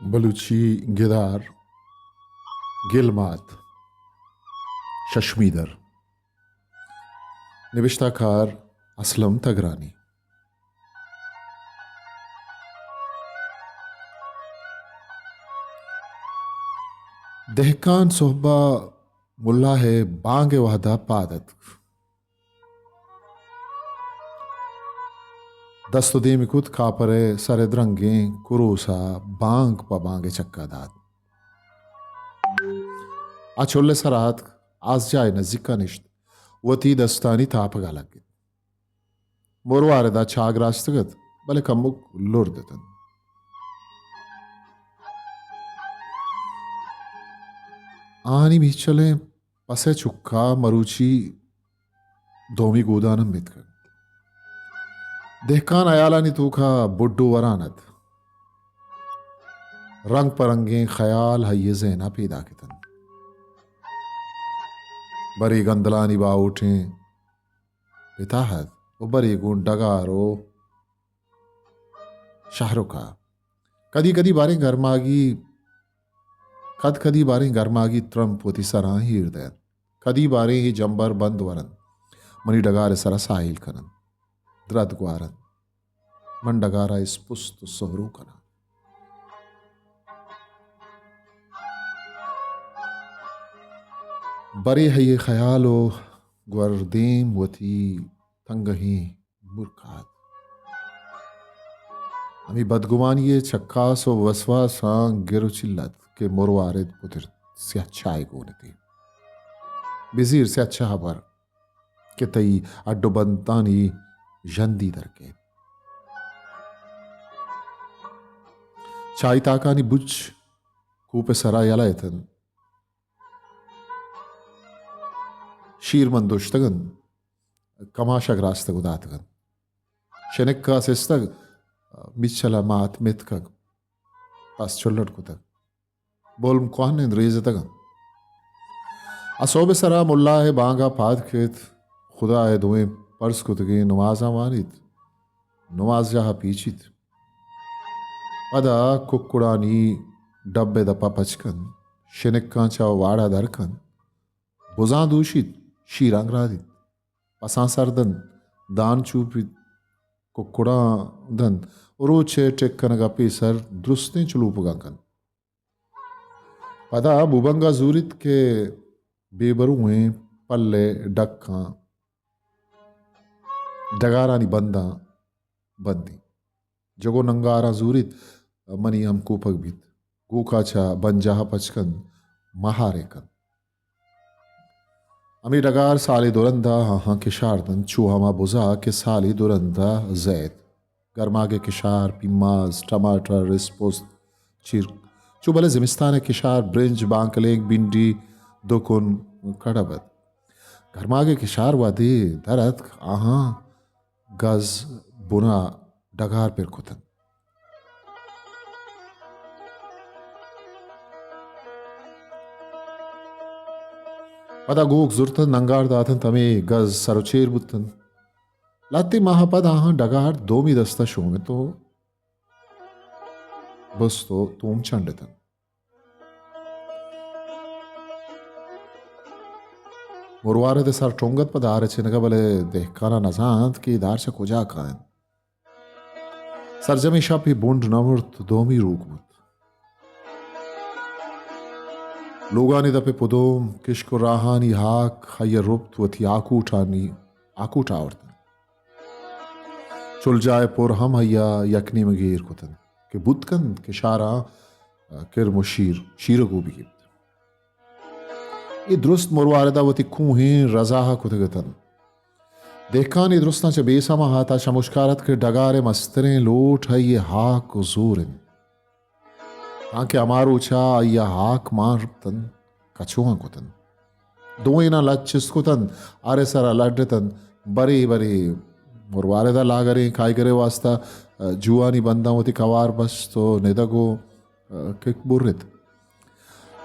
بلوچی گدار، گلمات، ششمی در۔ نبشتہ کار اسلم تگرانی۔ دہکان سہب ءَ ملا ءِ بانگ ءِ وہد ءَ پاد اتک۔ دست ءُ دیم کت، کاپر ءِ سر ءِ درنگیں کروس ءَ بانگ پہ بانگ ءِ چکا دات۔ آ چل ءِ سرا اتک، آس جاہ ءِ نزیکا نشت، وتی دستانی تاپگا لگت۔ مروارد ءَ چاگ راستگ ات، بلے کمک لرد اتنت۔ آہانی میچلیں پس ءِ چکا مروچی دومی گودان ہم اتکگ۔ دہکان ہیالانی توکا بڈو وران ات۔ رنگ پہ رنگیں خیال ہئی ءِ ذہن ءَ پیداک اتنت۔ برے گندلانی باہوٹیں پتاہت ءُ برے گوں ڈگار ءُ شہرک ءَ۔ کدی کدی باریں گرماگی، کد کدی باریں گرماگی ترمپ وتی سراں ایر دئینت۔ کدی باریں اے جمبر بند ورنت، منی ڈگار ءِ سرا ساہیل کننت، درد گوارنت۔ من ڈگار ءَ اسپست ءُ سہرو کناں۔ برے ہئی ءِ خیال ءُ گور دیم وتی تنگہیں مرکات۔ ہمے بدگمانی ءِ چکاس ءُ وسواساں گر ءُ چل ات کہ مروارد پترت سیاہ چاہے گون اتی۔ بزیر سیاہ چاہ بر کہ تئی اڈ ءُ بندانی ژندی در کیت۔ چاہی تاکانی بج کوپ ءِ سرا یلہ اتنت۔ شیر من دشتگ انت، کماشگ راستگ ءُ داتگ انت۔ شنک ءَ سستگ، میچل ءَ مات متکگ، پس چلٹ کتگ۔ بولم کوہن انت، ریزتگ انت۔ آ سہب ءِ سرا ملا ءِ بانگ ءَ پاد کیت، خدا ءِ دوئیں پرز کتگیں نمازاں وانیت، نماز جاہ ءَ پیچیت۔ پدا ککڑانی ڈب ءِ دپ ءَ پچ کنت، شنکاں چہ واڑ ءَ در کنت، بزاں دوشیت، شیراں گرادیت، پساں سر دنت، دان چوپیت، ککڑاں دنت، روچ ءِ ٹک کنگ ءَ پیسر درستیں چلوپگاں کنت۔ پدا بوبنگ ءَ زوریت کہ بے بروئیں پل ءِ ڈکاں ڈگارانی بنداں بندی۔ جگو ننگاراں زوریت، منی ہم کوپگ بیت۔ گوکا چہ بنجاہ ءَ پچ کنت، مہارے کنت۔ ہمے ڈگار سالے دو رندا آہاں کشار دنت، چو ہما بزا کہ سالے دو رندا زیت۔ گرماگ ءِ کشار، پیماز، ٹماٹر، اسپست، چیرک۔ چو بلے زمستان ءِ کشار، برنج، بانکلینک، بنڈی، دکن، کڑب ات۔ گرماگ ءِ کشار وہدے در اتک، آہاں گز بنا ڈگار پر کتنت۔ پدا گوک زرتنت، ننگار داتنت، ہمے گز سر ءُ چیر بوتنت۔ لہتے ماہ پد آہاں ڈگار دومی دست ءَ شومت ءُ بست ءُ توم چنڈتنت۔ مروارد ءِ سر ٹنگ ات پہ دار ءِ چنگ ءَ، بلے دہکان ءَ نزانت کہ اے دار چہ کجا کاینت۔ سرجمیں شپ اے بنڈ نہ مرت، دومی روک بوت۔ لوگانی دپ ءِ پدوم، کشک ءُ راہانی ہاک آئی ءَ رپت وتی آکوٹانی، آکوٹ آورتنت۔ چلجاہ ءِ پر ہم آئی ءَ یک نیمگے ایر کتنت کہ بوت کنت کشاراں کرم ءُ شیر، شیرگو بگیپت۔ اے درست مروارد ءَ وتی کوہیں رزاہ ءَ کتگ اتنت۔ دہکان اے درستاں چہ بے سما ات، آ شموشکار ات کہ ڈگار ءِ مستریں لوٹ آئی ءِ ہاک ءُ زور انت۔ تانکہ ہما روچ ءَ آئی ءَ ہاک مان رپتنت، کچوہاں کتنت۔ دوئیناں لچ چست کتنت، ہر ءِ سرا لڈتنت، برے برے مروارد ءَ لاگریں کائیگر ءِ واستہ جوانی بنداں وتی کوار بست ءُ ندگ ءُ کک برت۔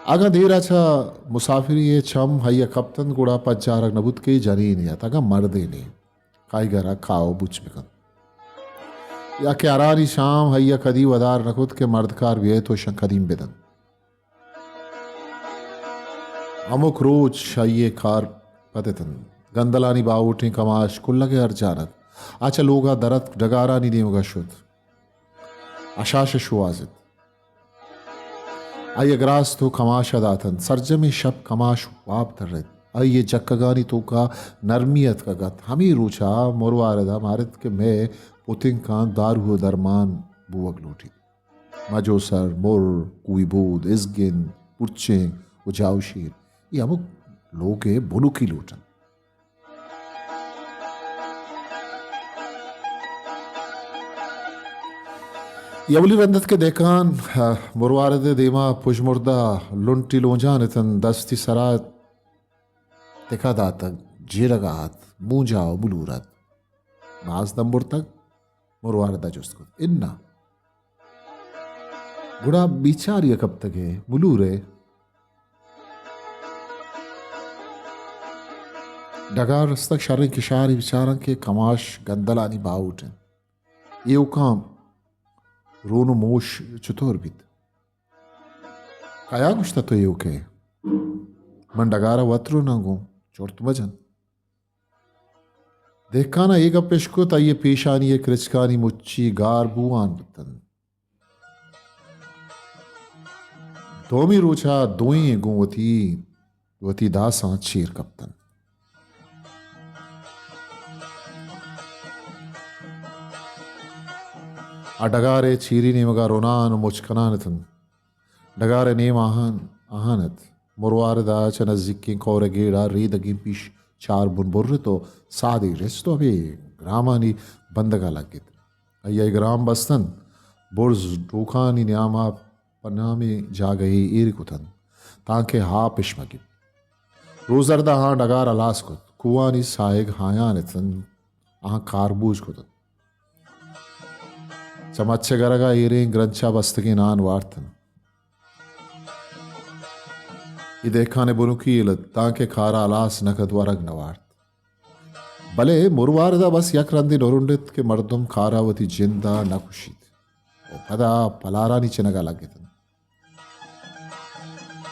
اگاں دیر ءَ چہ مسافری ءِ چم آئی ءَ کپتنت، گڑا پجارگ نہ بوت کہ اے جنینے ات، اگاں مردینے۔ کائیگر ءَ کاہ ءُ بوچ بکنت۔ یا کہ ہرانی شام ہیا کدی ودار نہ کت کہ مردکار بیئیت و اشاں کدیم بدنت۔ ہمک روچ آئی ء کار پد اتنت۔ گندلانی باہوٹیں کماش کلگ ء ارجان ات۔ آ چہ لوگ ء در اتک، ڈگارانی نیمگ ء شت۔ ہشاش ء شوہاز ات۔ آئی ء گراست و کماش ء داتنت۔ سرجمیں شپ کماش واب ترت۔ آئی ء جکگانی توکا نرمی اتکگ ات۔ ہمے روچ ء مروارد ء مارت کہ مئے پتنکاں دارو و درمان بوگ لوٹیت۔ مجوسر، مر، کوئی بود، ازگند، پرچینگ و جاوشیر، اے ہمک لوگ ء بنکی لوٹ انت۔ اے اولی رند ات کہ دہکان، آ، مروارد ء دیما پژمردہ لنٹی لونجان اتنت، دستی سرا تکہ داتگ، جیڑگا ات، مونجا و بلور ات۔ باز دم برتگ؟ مروارد ء جست کت۔ اناں۔ گڑا بیچاری ء کپتگ ئے، ملور ئے۔ ڈگار رستگ، شریں کشارے بچاراں کہ کماش گندلانی باہوٹ انت۔ ایوکاں رون و موش چطور بیت؟ کیا گوشتہ تو ایوک ئے؟ من ڈگار ء وت روناں گوں چرت مجن۔ دہکان ء اے گپ اش کت، آئی ء پیشانی ء کرچکانی مچی گار بوان بوتنت۔ دومی روچ ء دوئیں گوں وتی، وتی داساں چیر کپتنت۔ آ ڈگار ء چیری نیمگ ء رونان و مچ کنان اتنت۔ ڈگار ء نیم آہان، آہان ات۔ مروارد ء چہ نزیکیں کور ء گیڑ ء ریدگیں پیش چار بن برت و سادے رست و ہمے گرامانی بندگ ء لگت۔ آئی ء گرام بستنت، برز ٹوکانی نیام ء پہ نامیں جاگہے ایر کتنت تانکہ آپ اش مہ گیپت۔ روزرد ء آہاں ڈگار ہلاس کت۔ کوہانی ساہگ ہایان اتنت، آہاں کار بوج کتنت۔ چہ مچ ء گرگ ء ایریں گرنچ ء بستگیں نان وارتنت۔ اے دہکان ء بنکی ہیل ات، تانکہ کار ء ہلاس نہ کت، ورگ نہ وارت۔ بلے مروارد ء بس یک رندے نرنڈت کہ مردم کار ء وتی جند ء نہ کشیت و پدا پلارانی چنگ ء لگتنت۔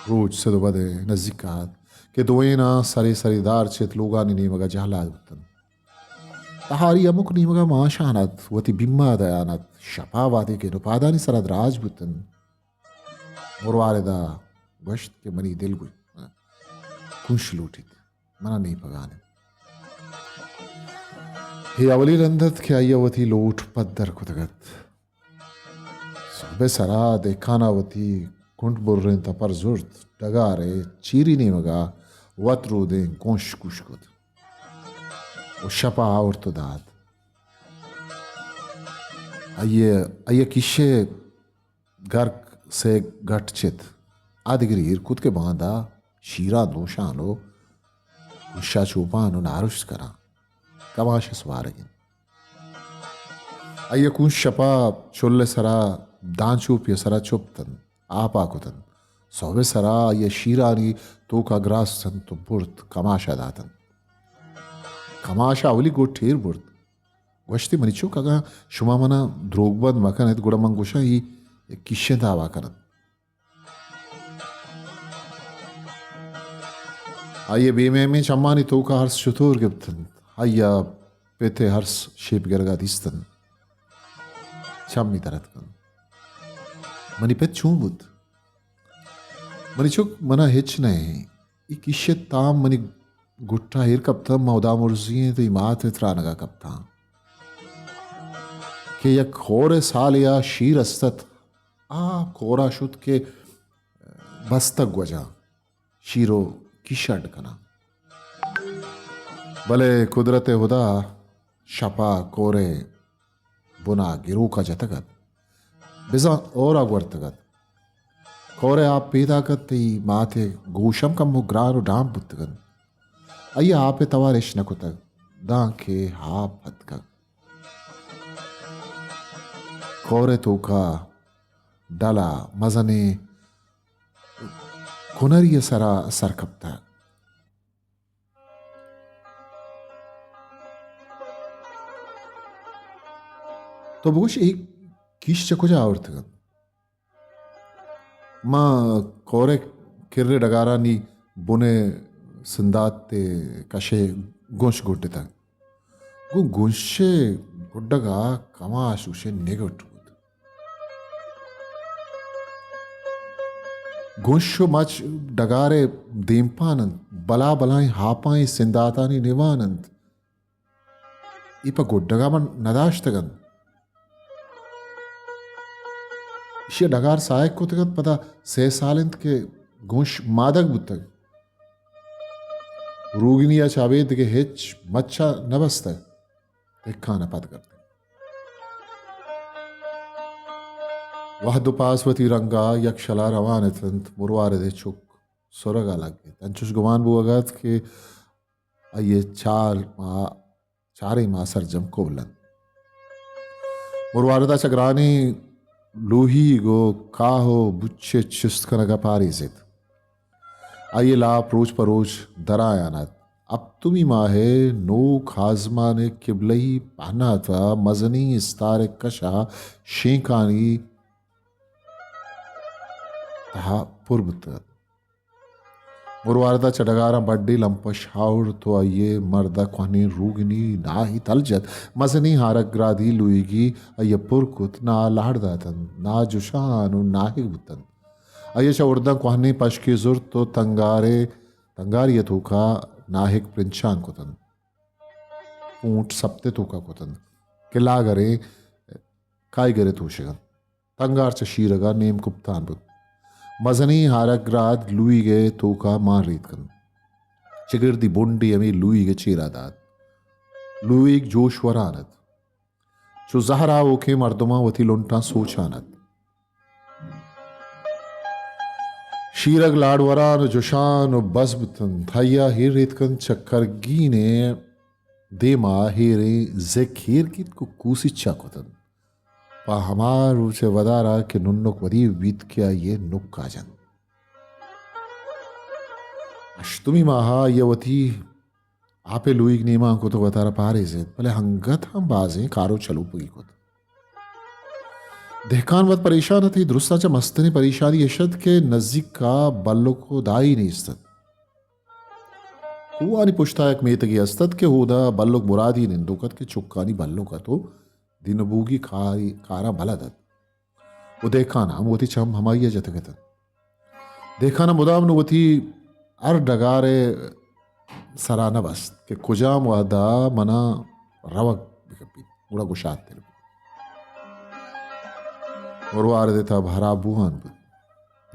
روچ سد و بدے نزیک ات کہ دوئیناں سرے سرے دار چت، لوگانی نیمگ ء جہلاد بوتنت۔ تہاری ہمک نیمگ ء مانشان ات، وتی بیم ء دیان ات۔ شپ ء وہدے کہ نپادانی سرا دراج بوتنت، مروارد ء گوشت کہ منی دل گو-، کنش لوٹیت، منا نیپگان انت۔ اے اولی رند ات کہ آئی ء وتی لوٹ پدر کتگ ات۔ سہب ء سرا دہکان ء وتی کنٹ بریں تپر زرت، ڈگار ء چیری نیمگ ء وت رودیں گونش کوش کت و شپ ء آورت و دات۔ آئی ء، آئی ء کیش ء گرک سے گٹ چت۔ آ دگرے ایر کت کہ باندا شیراں دوشان و گوشا چوپان و نارشت کناں۔ کماش ء سوارگ انت۔ آئی ء کونش شپا چل ء سرا دانچوپی ء سرا چپتنت، آپا کتنت۔ سہب ء سرا آئی ء شیرانی توکا گراستنت و برت کماشا داتنت۔ کماشا اولی گٹ ایر برت۔ گوشتی، منی چک، اگاں شما منا دروگ بند مکنت، گڑا من گوشاں، ای کیشیں تابا کنت۔ آئی ء بے مہمیں چمانی توکا ارس شتور گپتنت۔ آئی ء پت ء ارس شیپ گرگا دیستنت۔ چمی در اتکنت۔ منی پت چون بوت؟ منی چک، منا ہچ نہ ایں۔ ای کیشت تام منی گٹا ایر کپتہ، ما ہدا مرزی ایں تئی مات ء ترانگا کپتاں کہ یک ہور ء سالے ء شیر است ات۔ آ کورا شت کہ بستگ وجہ شیر و کیش اڈ کناں۔ بلے قدرت ہدا شپا کورے بنا گروکا جتگ ات۔ بزاں ہورا گورتگ ات۔ کورے آپ پیداک ات، تئی ماتے گوش ہم کمو گران و ڈامپ بوتگ انت۔ آئی ء آپ ء توار اش نہ کتگ، دانکہ آپ اتکگ۔ کور ء توکا ڈل ء مزنیں کنری ء سرا سر کپتگ۔ تو بگوش، اے کیش چہ کجا آورتگ انت؟ ما کورے کرے ڈگارانی بنے سندات ءِ کشے گونش گڈتگ۔ گوں گونشے گڈگا کماش گوشے نگٹ بوت۔ گونش و مچ ڈگارے دیمپان انت، بلا بلائیں ہاپائیں سنداتانی نوان انت۔ اے پہ گڈگا من نداشتگ انت۔ ایشی ءَ ڈگار ساہگ کتگ ات، پدا سئے سال انت کہ گونش مادگ بوتگ۔ روگنی ءَ چہ ابید دگہ ہچ مچ ءَ نہ بستگ۔ دہکان ءَ پد گپت۔ وہد و پاس وتی رنگ ءَ یک شلا روان اتنت، مروارد ءِ چک سرگ ءَ لگ ات۔ انچوش گمان بوگ ءَ ات کہ آئی ءِ چار ماہ، چاریں ماہ سرجم کبل انت۔ مروارد ءَ چہ گرانیں لوہیگ و کاہ و بچ ءِ چست کنگ ءَ پاریزت۔ آئی ءِ لاپ روچ پہ روچ درایان ات۔ ہپتمی ماہ ءِ نوک آزمان ءِ کبلہی پہنات ءَ مزنیں استار ءِ کش ءَ شینکانی تہا پر بوتگ ات۔ مروارد ءَ چہ ڈگاراں بڈے لمپش ہاوڑت و آئی ءِ مرد ءَ کوہنیں روگنی ناہی تل جت۔ مزنیں ہارگرادی لوئیگی آئی ءَ پر کت، ناہ لہڑ داتنت، ناہ جشان و ناہگ بوتنت۔ آئی ءَ چہ ارداں کوہنیں پشکے زرت و تنگارے، تنگاری ءِ توکا ناہگ پرنچان کتنت۔ پونٹ سپت ءِ توکا کتنت کہ لاگریں کائیگرے توشگ انت۔ تنگار چہ شیرگ ءَ نیم کپتان بوت۔ مزنیں ہارگراد لوئیگ ءِ توکا مان ریت کنت۔ چگردی بنڈے ہمے لوئیگ ءِ چیرا دات۔ لوئیگ جوش وران ات۔ چو زہر آوکیں مردماں وتی لنٹاں سوچان ات۔ شیرگ لاڑ وران و جشان و بز بوتنت۔ آئی ءَ ہیر ریت کنت، چہ کرگین ءِ دیما ہیریں زک ہیر کیت کو کوسی چا کتنت۔ پہ ہما روچ ءِ ودارا کہ ننک ودی بیت کہ آئی ءِ نکا جنت۔ ہشتمی ماہ ءَ آئی ءَ وتی آپ ءِ لوئیگ نیمان کت و وتارا پاریزت، بلے انگت ہم بازیں کار و چلوپگی کت۔ دہکان وت پریشان ات، درستاں چہ مستریں پریشانی اش ات کہ نزیکا بلک و دائی نیست ات۔ کوہانی پشتا یک میتگے است ات کہ اودا بلک مرادی نندوک ات کہ چکانی بلک ات و دین بوگی کاری، کاراں بلد ات و دہکان ہم وتی چم ہمائی ءَ جتگ اتنت۔ دہکان ءَ مدام نوں وتی ہر ڈگار ءِ سرا نہ بست کہ کجام وہدا منا روگ بکپیت، گڑا گشادتر بیت۔ مروارد ءِ تب ہراب بوان بوت۔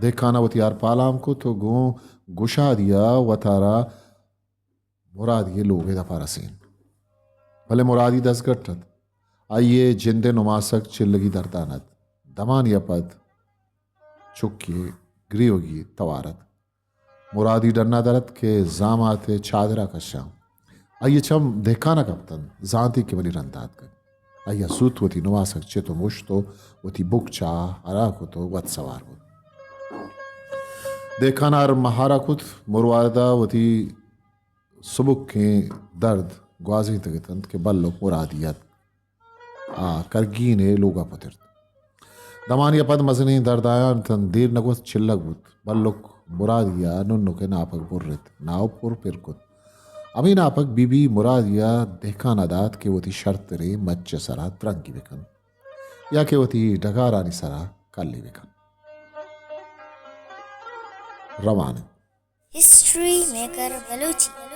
دہکان ءَ وتی ہر پالام کت و گوں گشادی ءَ وتارا مرادی ءِ لوگ ءِ دپا رسینت۔ بلے مرادی دزگٹ ات۔ آئی ءِ جند ءِ نماسگ چلگی دردان ات۔ دمانی ءَ پد چکے گریوگی توار ات۔ مرادی ڈنا در ات کہ زامات ءِ چادرا کشاں۔ آئی ءِ چم دہکان ءَ کپتنت، زانتی کہ منی رند آتکگ۔ آئی ءَ سوت وتی نماسگ چت و مشت و وتی بکچا ہرا کت و وت سوار بوت۔ دہکان ءَ ہر مہارا کت، مروارد ءَ وتی سبکیں درد گوازینتگ اتنت کہ بلک مرادی ات۔ آ کرگین ءِ لوگا پترت۔ دمانی ءَ پد مزنیں درد آیان اتنت، دیر نگوست چلگ بوت۔ بلک مرادی ءَ ننک ءِ ناپگ برت، ناو پر پر کت۔ ہمے ناپگ بی بی مرادی ءَ دہکان ءَ دات کہ وتی شرتریں مچ ءِ سرا درنگی بکن یا کہ وتی ڈگارانی سرا کلی بکن۔ روان انت۔ History maker Balochi.